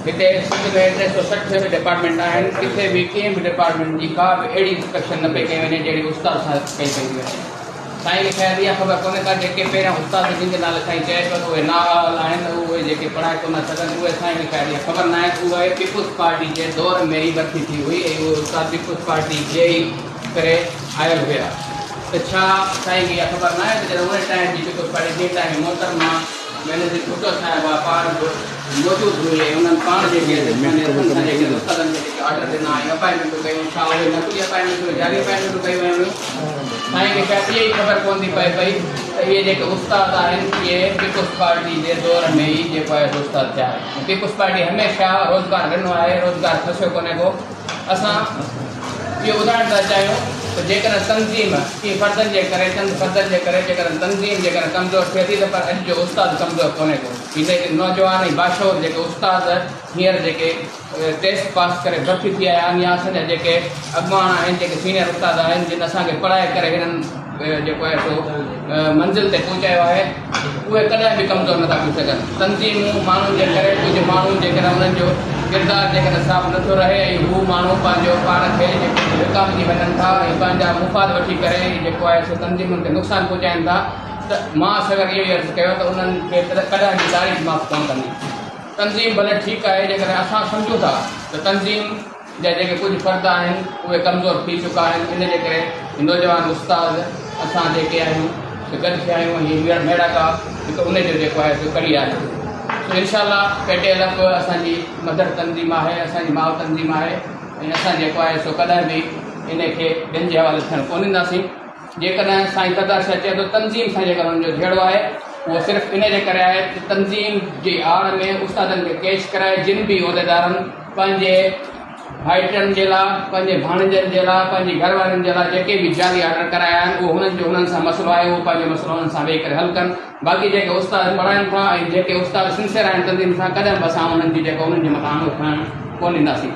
هتي سنڌ ۾ 360 ڊپارٽمينٽ آهن، ڪٿي به ڪنهن به ڊپارٽمينٽ جي ڪا به اهڙي انسپيڪشن نه پئي ڪئي وڃي جهڙي استاد سان ڪئي پئي ٿي وڃي. سائين کي شايد اها خبر ڪونهي ڪا جيڪي پهريان استاد جن جي نالي سائين چئي پيو ته اهي نااهل آهن اهي جيڪي پڙهائي ڪونه سگهن اهي سائين کي شايد اها خبر ناهي ته اهي پيپلز پارٽي جي دور ۾ ئي ڀرتي ٿي هئي ۽ اهي استاد پيپلز پارٽي جي ئي ڪري آيل هيا ته ڇا سائين کي اها خبر ناهي ته جڏهن ان ٽائيم جي پيپلز پارٽي جنهن ٽائيم ۾ محترمه بينظير ڀٽو صاحبه پاڻ به موجود هئي ۽ انهن پاڻ جيڪي پنهنجي هٿن سان جيڪي استادن کي جيڪي آرڊر ڏنا ۽ اپائنٽمينٽون ڪيون ڇا اهي نقلي اپائنٽمينٽون ۽ جعلي اپائنٽمينٽون ڪيون ويون هيون؟ سائين کي شايد اها ئي خبر ڪونه ٿي پئي پئي ته اهي جيڪي استاد آهن اهي پيپلز پارٽي جي دور ۾ ئي جيڪو آهي سو استاد ٿيا آهن ۽ پيپلز پارٽي هميشه روزگار ڏنو آهي روزگار کسيو ڪونهي ڪو. اسان اهو ٻڌائڻ ٿا چاهيون ته جيڪڏهن تنظيم ڪي فردن جي ڪري چند فردن جي ڪري جيڪڏهن تنظيم جيڪڏهن ڪمزور ٿئي ٿي ته پر اڄ جو استاد ڪمزور ڪونهي ڪو. هي جيڪي نوجوان ۽ باشعور جيڪي استاد هينئر جيڪي ٽيسٽ پاس ڪري ڀرتي ٿي آيا آهن يا اسان جا جيڪي اڳواڻ آهن جيڪي سينئر استاد آهن جن اسان کي پڙهائي ڪري هنن جيڪو آهي سو منزل تي پهچايو آهي اهي ڪڏهن به ڪمزور نٿا ٿي سگهن. تنظيمون ماڻهن جي ڪري ڪجهه ماڻهو جيڪڏهن انهن جو ڪردار جيڪڏهن صاف نٿو رهي ۽ هو ماڻهو پنهنجو پاڻ کي جيڪو وڪامجي وڃن ٿا ۽ پنهنجا مفاد وٺي ڪري جيڪو آهي سو تنظيمن کي نقصان پهچائن ٿا ته مان اگر اهو ئي عرض ڪيو ته انهن کي ڪڏهن به تاريخ معاف ڪونه ڪندي. تنظيم ڀلي ٺيڪ آهي جيڪڏهن اسان سمجهون ٿا ته تنظيم جا جيڪي ڪجهه فرد آهن اهي ڪمزور ٿي چڪا آهن ان جي ڪري نوجوان استاد اسان جيڪي آهيون سي گڏ ٿيا آهيون ۽ هي ميڙاڪا هڪ ان جو جيڪو آهي سو ڪڙي آهي سو انشاء الله پي ٽي ايل ايف اسان جي مدر تنظيم آهي اسان جي ماء تنظيم آهي ۽ اسان جيڪو آهي سو ڪڏهن به ان کي ٻين جي حوالي ٿيڻ ڪونه ڏينداسين. جيڪڏهن سائين سردار شاهه چئي ٿو تنظيم سان جيڪڏهن ان جو جهيڙو آهي اهو صرف ان جي ڪري آهي ته تنظيم جي آڙ ۾ استادن کي ڪيش ڪرائي جن به عهديدارن پنهنجي ڀائٽين جي لاء پنهنجي ڀاڻيجن جي لاء پنهنجي گهر وارن جي لاء جيڪي به جعلي آرڊر ڪرايا آهن اهو هنن جو هنن سان مسئلو آهي اهو پنهنجو مسئلو هنن سان ويهي ڪري حل ڪن باقي جيڪي استاد پڙهائن ٿا ۽ جيڪي استاد سنسيئر آهن تنظيم سان ڪڏهن به اسان انهن جي جيڪو انهن جي مٿان آڱر کڻڻ ڪونه ڏينداسين.